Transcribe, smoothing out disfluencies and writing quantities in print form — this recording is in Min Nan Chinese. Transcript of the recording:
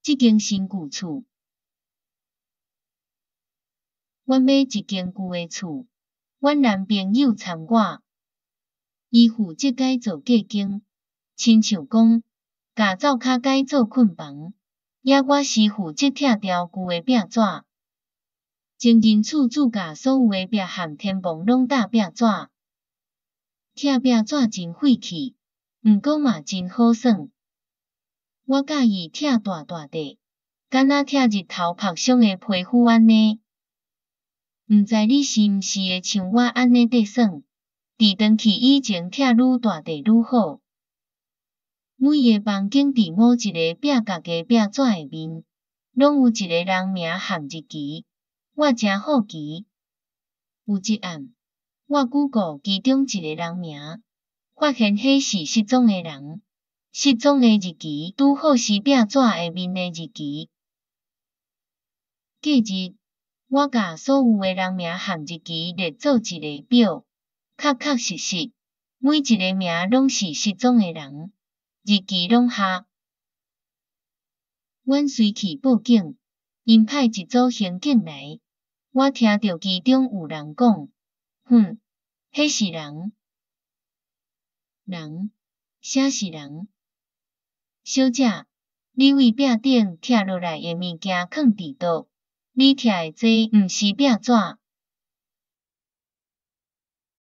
這間新舊厝。阮買一間舊的厝，阮男朋友摻我，伊負責改造隔間，親像講共灶跤改做睏房，抑我是負責拆掉舊的壁紙。情人厝主共所有的壁和天棚攏貼壁紙。拆壁紙真費氣，毋過嘛真好耍。我佮意拆大大塊，敢若拆日頭曝傷的皮膚按呢。毋知你是毋是會像我按呢綴耍？佇轉去以前拆愈大塊愈好。每个房間佇某一个壁角的壁紙的面，攏有一个人名和日期。我誠好奇。有一暗，我 Google 其中一个人名，發現彼是失蹤的人，失蹤的日期拄好是壁紙的面的日期。隔日，我共所有的人名和日期列做一个表，確確實實，每一个名攏是失蹤的人，日期攏合。阮隨去報警，𪜶派一組刑警來。我聽著其中有人講：哼，彼是人，人，啥是人？小姐，你對壁頂拆落來的物件囥佇佗？你拆的這毋是壁紙。